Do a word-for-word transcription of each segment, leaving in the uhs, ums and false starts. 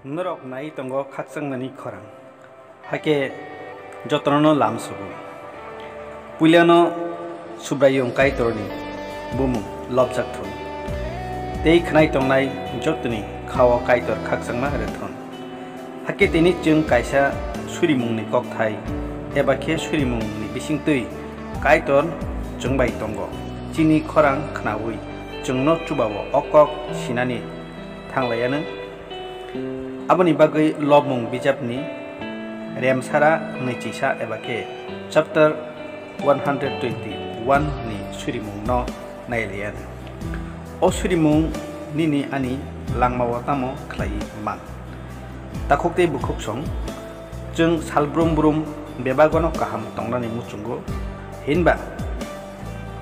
Norok nai tongo khakchangmani khorang, hakhe jotono lam sugo. Puilano Subraiyung Kaitorni bumung lobjak thun, tei khnai tongnai jotoni khao Kaitor khakchangma rw thun. Hakhe tini chwng kaisa surimungni kokthai eba khe surimungni bisingtwi Kaitor chwng bai tongo. Chini khorang khnaui chwngno chuba-o o kok sinani thanglaianw. Aboni bagwi Lobmung bijapni remsara nwichisa eba khe chapter one hundred twenty-one ni surimungno nailaianw. O surimung nini ani langmao tamo khlaiwi man? Takhuk tei bukhuk song, chwng salbrum brum bebagono kaham tongnani muchungo, hinba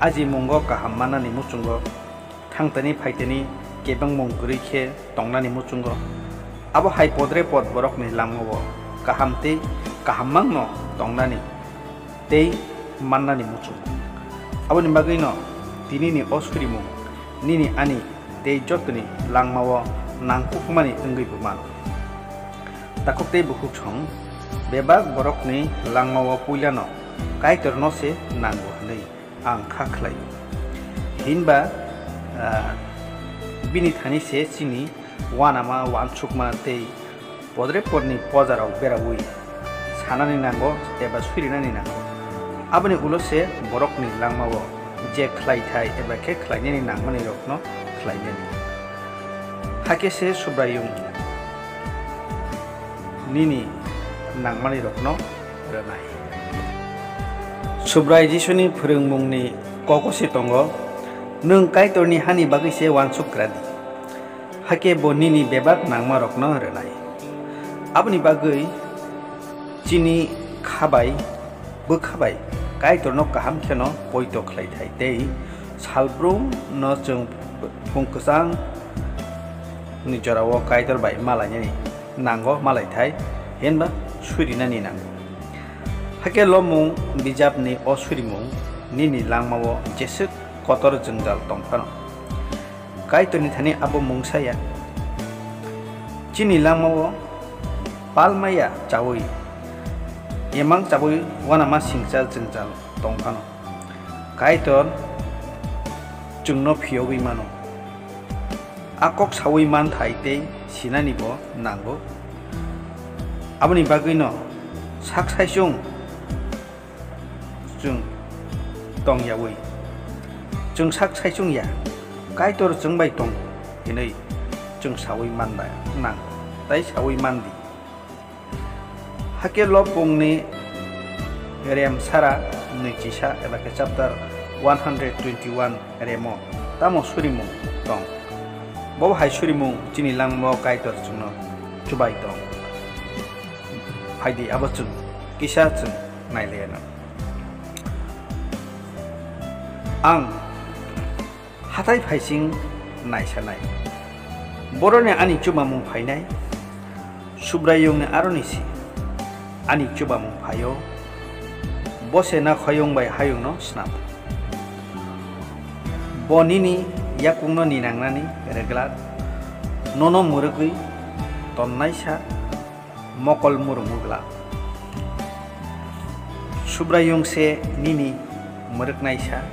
ajimungo kaham mannani muchungo, thangtani phaitani kebengmung kwrwi khe tongnani muchungo. Abo hai podre pod borokni langmao kaham tei kaham mangno tongnani tei mannani muchungo. Aboni bagwino tinini o surimung nini ani tei jotoni langmao nangkukmani wngwi bo mano. Takhuk tei bukhuk song, bebak borokni langmao puilano Kaitorno se nango hwnwi ang kha khlaio. Hinba, ah, bini thani se chini uanama, uansukma tei podre podni pojarok beraui sanani nango eba surinani nango. Aboni ulo se borokni langmao je khlaithai eba khe khlainani nangmani rokno khlainani. Hakhe se Subraiyung nini nangmani rokno rwnai. Subrai Jisuni phwrwngmungni kogo se tongo, "Nwng Kaitorni hani bagwi se uansuk gra di, hakhe bo nini bebak nangmarokno rwnai." Aboni bagwi chini kha bai bwkha bai Kaitorno kaham kheno poito khlai thai tei salbrumno chwng phung kwchang ni jorao Kaitor bai malainani nango, malai thai hinba surinani nango. Hakhe Lobmung bijapni o surimung nini langmao jeswk kotor jwngjal tong phano, Kaitorni thani abo mungsa ya. Chini langmao palma ya chaui, emang chaui uanama singcha jwngjal tong phano, Kaitor chwngno phiyogwi mano. A kok saui man thai tei sinani bo nango. Aboni bagwino sak saichung chwng tong yaui, chwng sak saichung ya, Kaitor chwng bai tongo hinwi chwng saui man nango tei saui man di. Hakhe Lobmungni rem sara nwichisa eba khe chapter one hundred twenty-one remo tamo surimung tong? Bo hai surimung chini langmao Kaitor chwngno chubai tong. Phaidi abo chwng kisa chwng nailaiano. Ang hathai phaising naisanai. Boroni ani chubamung phainai. Subraiyungni aroni si ani chubamung phaio. Bo se na khoyung bai hayungno snam. Bo nini yakungno ninangnani reglak, nono mwrwgwi tonnaisa mokol murungwi glak. Subraiyung se nini mwrwknaisa,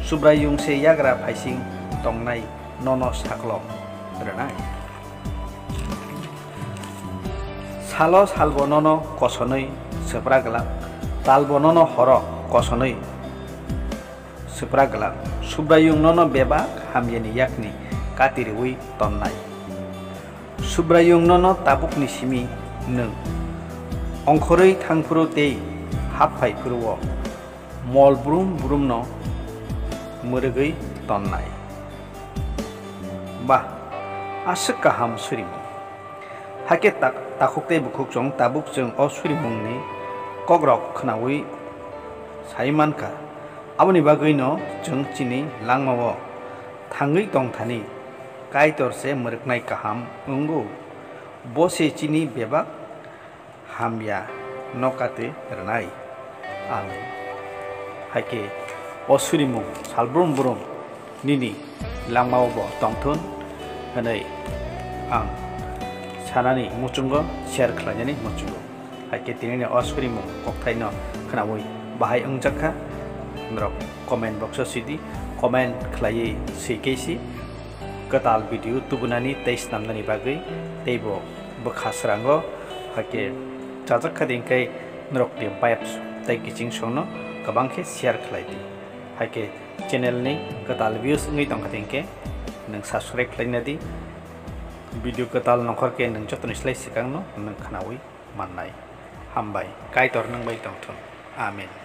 Subraiyung se yagra phaising tongnai nono saklok rwnai. Salo salbo nono kosonwi swpra glak, talbo nono horo kosonwi swpra glak. Subraiyung nono bebak hamyani yakni kati rwui tonnai. Subraiyung nono tabukni simi nwng ongkhorwi thang phuru tei hap phai phuru-o mol brum brumno mwrwgwi tonnai. Ba, aswk kaham surimung! Hakhe tak-, takhuk tei bukhuk chwng tabuk chwng o surimungni kokrok khnaui sai man kha. Aboni bagwino chwng chini langmao thangwi tong thani Kaitor se mwrwknai kaham wngo. Bo se chini bebak hamya no kati rwnai. Amen. Hakhe o surimung salbrum brum nini langmao bo tongthun hwnwi ang sanani muchungo, share khlainani muchungo. Hai khe tinini o surimung kokthaino khnaui bahai wngjakha, norok comment box o sidi, comment khlaiwi swi khe si kwtal video tubunani tei snamnani bagwi, teibo bwkha srango. Hai khe chajak kha din khe norokni vibes tei kiching songno kwbang khe share khlai di. Hai khe channel ni kwtal views wngwi tongkha din khe nwng subscribe khlaina di. Video kwtal nongkhor khe nwng jotoni slai swkangno nwng khnaui mannai. Hambai, Kaitor nwng bai tongthun. Amen.